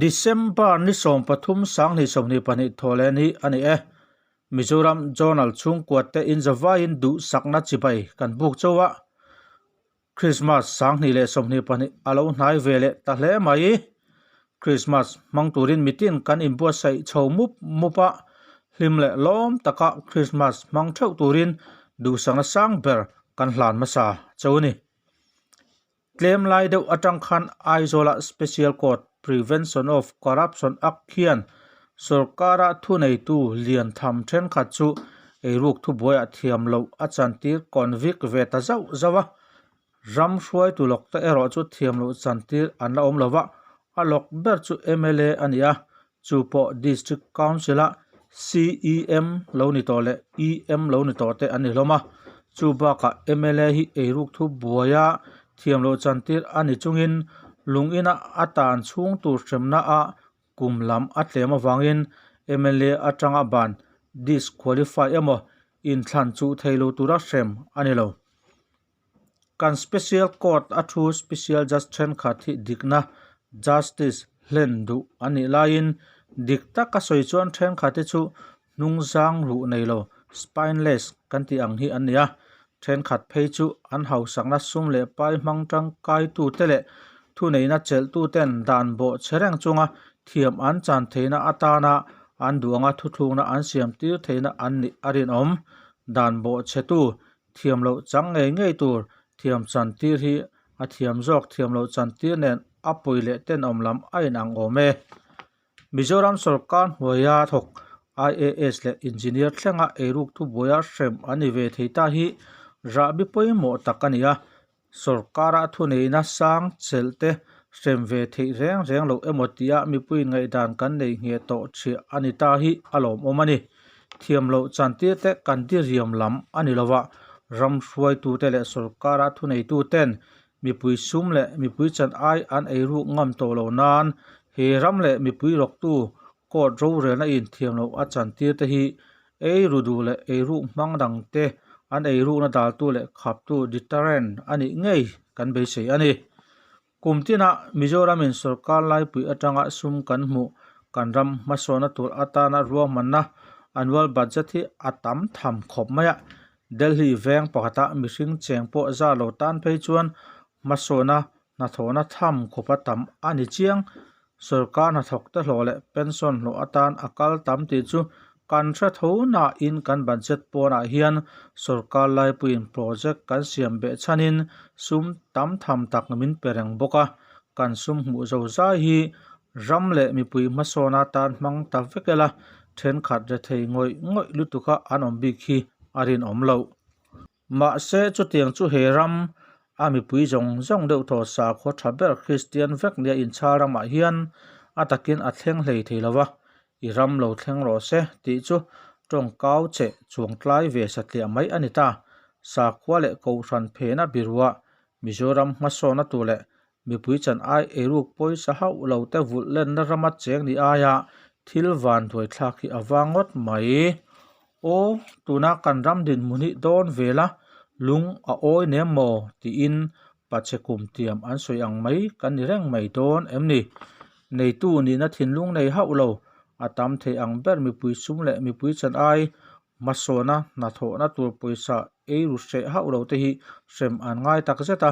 December ni 13 2022 thawhleh ni a ni e. Mizoram Journal chhungkua te inzavaiin duhsakna chibai kan buk chauh a. Krismas 2022 a lo hnai ve leh ta hle mai. Krismas hmang turin mitin kan inbuatsaih chho mup mup a, hlim leh lawm taka Krismas hmang theuh turin duhsakna sang ber kan hlan hmasa chauh a ni. Tlem lai deuh atang khan Aizawla Special Court Prevention of Corruption Act hian sorkara thuneitu lian tham thenkhat chu eiruk thubuaiah thiam loh a chantir convict ve ta zauh zauh a, ram hruaitu lawk te erawh chu thiam loh chantir an la awm lo va, a lawk ber chu mla a ni a, chu pawh District Council-a CEM lo ni tawh leh EM lo ni tawh te an ni hlawm a, chu bakah mla hi eiruk thu buaia thiam loh chantir a ni chungin lungina a tan chhung tur hremna a kum lam a tlem avangin mla atanga ban disqualify emaw inthlan chuh thei lo tura hrem a ni lo. Kan Special Court a thu Special Judge thenkhat hi dikna, justice, hlen duh a nih laiin dik taka sawi chuan thenkhat hi chu hnungzang luh nei lo, spineless, kan tih ang hi an ni a. Thenkhat phei chu an hausakna sum leh pai hmang tangkaitute leh thuneihna chelhtuten dan bawh che reng chunga thiam an chan theihna atana an duh anga thuthlukna an siam tir theihna an nih a rinawm. Dan bawh chhetu Thiam loh chang ngei ngei tur thiam chan tir hi a thiam zawk thiam loh chan tir nen a pawi leh tenawm lam a inang awm e. Mizoram sorkar hnuaia thawk IAS leh Engineer thlenga eiruk thubuaia hrem an ni ve thei ta hi rahbi pawimawh tak a ni a, sorkara thuneihna sang chelh te hrem ve theih reng reng loh emaw tia mipuiin ngaihdan kan nei ngheh tawh thiah a ni ta hi a lawmawm a ni. Thiam loh chantir te kan diriam lam a ni lova, ram hruaitute leh sorkara thuneituten mipui sum leh mipui chan ai an eiruk ngam tawh loh nan he ram leh mipui rawktu court rorelna in thiam loh a chantir te hi Eiru duh leh eiruk hmang dangte an eirukna daltu leh khaptu deterrent a nih ngei kan beisei a ni. Kum tinah Mizoramin sorkar laipui atanga sum kan hmuh kan ram hmasawna tur atana ruahmanna annual budget hi a tam tham khawp mai a. Delhi veng pakhata mihring cheng pawh za lo tan phei chuan hmasawna hnathawhna tham khawpa tam a ni chiang. Sorkar hnathawk te hlawh leh pension hlawh atan a kal tam tih chu kan hre tho nain kan budget pawnah hian sorkar laipuiin project kan siam beh chhanin sum tam tham tak min pe reng bawk a, kan sum hmuh zo zai hi ram leh mipui hmasawn atan hmang ta vek ila thenkhat rethei ngawih ngawih lutuka an awm bik hi a rinawm loh. Mahse, chutiang chu he ram a mipui zawng zawng deuh thaw sakhaw tha ber Kristian vek nia inchhal ramah hian a takin a thleng hlei thei lo va, i ram lo thleng rawh se tih chu tawngkau che chuang tlai ve satliah mai a ni ta. Sakhua leh Kohhran phena biruah Mizoram hmasawna tur leh mipui chan ai eiruk pawisa hauh lo te vulh lenna rama cheng ni aia thil van duaithlak hi a vang ngawt mai. Aw, tuna kan ram dinhmun hi dawn vela lung a awi nem maw tiin pache kum tiam an sawi ang mai kan ni reng mai dawn em ni? Neitu nihna thinlung nei hauh lo, a tam thei ang ber mipui sum leh mipui chan ai Hmasawna hnathawhna tur pawisa ei ru hreh hauh lo te hi hrem an ngai tak zet a,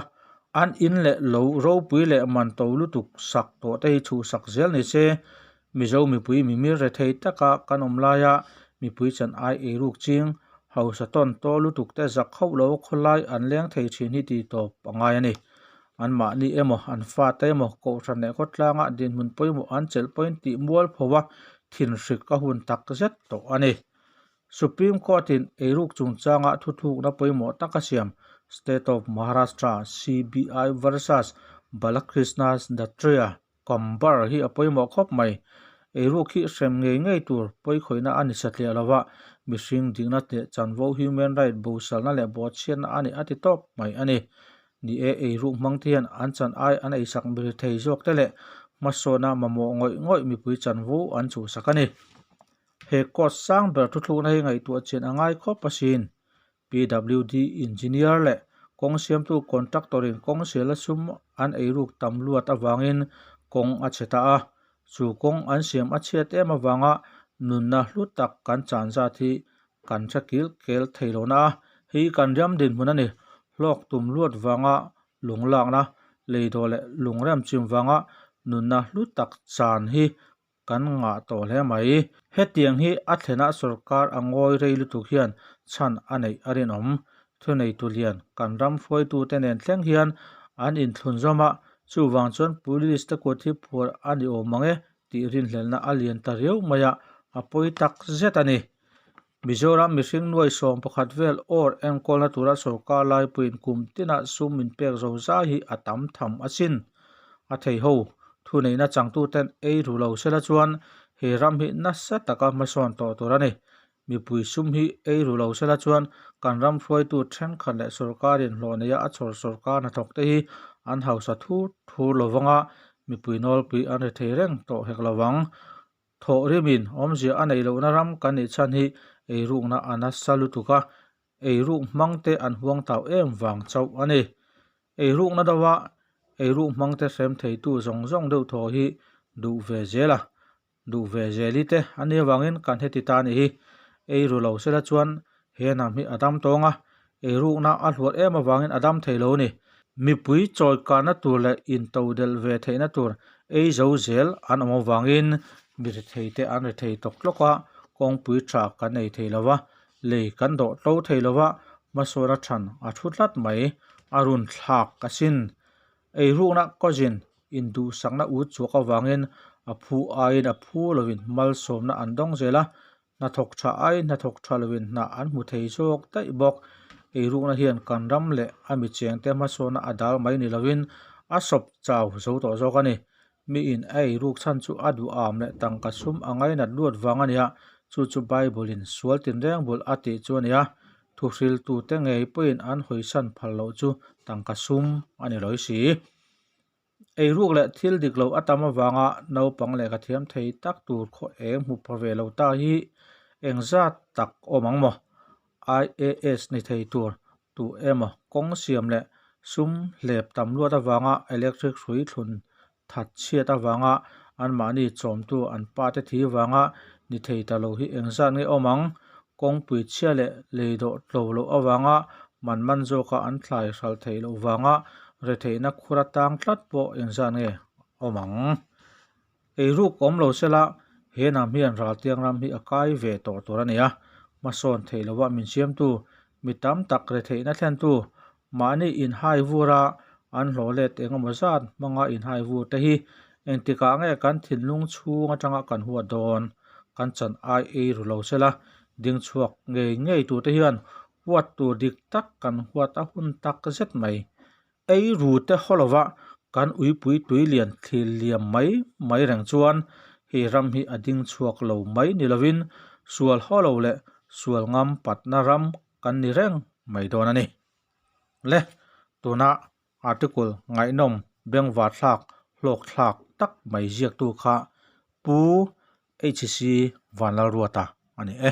an in leh lo ropui leh man to lutuk sak tawh te hi chhuhsak zel ni se, Mizo mipui mimir rethei taka kan awm laia mipui chan ai eiruk ching hausa tawn to lutuk te zak hauh lo khawlai an leng thei thin hi tih tawp a ngai a ni. Anmahni emaw an fate emaw kohhran leh khawtlanga dinhmun pawimawh an chelh pawhin tih mual pho a thinhrik a hun tak zet tawh a ni. Supreme Court-in eiruk chungchanga thuthlukna pawimawh tak a siam, State of Maharashtra CBI versus Balakrishna Dattatreya Kambar hi a pawimawh khawp mai. Eiruk hi hrem ngei ngei tur pawikhawihna a ni satliah lo va, mihring dikna leh chanvo human right bosalna leh bawhchhiatna a ni a ti tawp mai a ni. Ni e, eiruk hmang te hian an chan ai an eisak miri thei zawk te leh hmasawna mamawh ngawih ngawih mipui chanvo an chhuhsak a ni. He court sang ber thuthlukna hi ngaihtuah chian a ngai khawp asin. PWD engineer leh kawng siamtu contractor in kawng siala sum an eiruk tam luat avangin kawng a chhe ta a. Chu kawng an siam a chhiat em avanga nunna hlu tak kan chan zat hi kan hre kil kel thei lo na a, hei kan ram dinhmun a ni. Hlawk tum luat vanga lung lakna, leidawh leh lungrem chim vanga nunna hlu tak chan hi kan ngah tawh hle mai. Hetiang hi a thlenah sorkar a ngawi rei lutuk hian chhan a neih a rinawm. Thuneitu lian kan ram hruaitute nen thleng hian an inthlun zawm a, chuvang chuan police te kut hi phuar a ni awm ang e tih rinhlelhna a lian ta riau mai a, a pawi tak zet a ni. Mizoram mihring nuai 11 vel awr enkawlna tura sorkar laipuiin kum tinah sum min pek zo zai hi a tam tham asin. A thei ho, thuneihna changtuten ei ru lo sela chuan he ram hi nasa taka hmasawn tawh tur a ni. Mipui sum hi ei ru lo sela chuan kan ram hruaitu thenkhat leh sorkarin hlawh neia a chhawr sorkar hnathawk te hi an hausa thur thur lo vanga mipui nawlpui an ri thei reng tawh hek lo vang. Thawh rimin awmzia a neih lohna ram kan nih chhan hi eirukna a nasa lutuk a, eiruk hmangte an huang tau em vang chauh a ni. Eirukna deuha eiruk hmangte hrem theitu zawng zawng deuh thaw hi duh ve zel a, duh ve zeli te a nih avangin kan heti ta a nih hi. Eiru lo sela chuan he hnam hi a dam tawng a, eirukna a hluat em avangin a dam thei lo a ni. Mipui chawi karna tur leh intodelh ve theihna tur ei zo zel an awm avangin mi rethei te an rethei tawk tlawk a, kawngpui tha kan ei thei lo va, lei kan dawh tlo thei lo va, hmasawn a than a thu tlat mai, a run thlak asin. Eirukna cousin induhsakna ut chhuak avangin a phu aiin a phu lovin malsawmna an dawng zel a, Hnathawk tha aiin hnathawk tha lovin hna an hmu thei zawk daih bawk. Eirukna hian kan ram leh a mi chengte hmasawnna a dal mai ni lovin a sawp chau zo tawh zawk a ni. Miin a eiruk chhan chu a duham leh tangka sum a ngainat luat vang a nia, chu chu Bible-in sual tinreng bul a tih chu a nia. Thuhriltute ngei pawhin an hawisan phal loh chu tangka sum a ni lawi si. Eiruk leh thil dik lo a tam avanga naupang lehkha thiam thei tak tur khaw eng hmu pha ve lo ta hi engzat tak awm ang maw? IAS ni thei tur tu emaw kawng siam leh sum hlep tam luat avanga electric hrui thlun that chhiat avanga anmahni chawmtu an pa te thi vanga ni thei ta lo hi engzat nge awm ang? Kawngpui chhia leh lei dawh tlo loh avanga man man zawka an thlai hralh theih loh vanga retheihna khur atang tlat pawh engzat nge awm ang? Eiruk awm lo sela he hnam hian raltiang ram hi a kai ve tawh tur a ni a, hmasawn theih lova min siamtu, mi tam tak retheihna thlentu, mahni inhai vura an hlawh let eng emaw zat hmanga inhai vur te hi engtikah nge kan thinlung chhung atanga kan huat dawn? Kan chan ai ei ru lo sela, ding chhuak ngei ngei turte hian huat tur dik tak kan huat a hun tak zet mai. Ei ru te haw lova kan uipui tui lian thlir liam mai mai reng chuan hei ram hi a ding chhuak lo mai ni lovin sual haw lo leh sual ngam patna ram kan ni reng mai dawn a ni. Le, tuna article ngaihnawm bengvar thlak hlawk thlak tak mai ziaktu kha Pu HC Vanlalruata a ni e.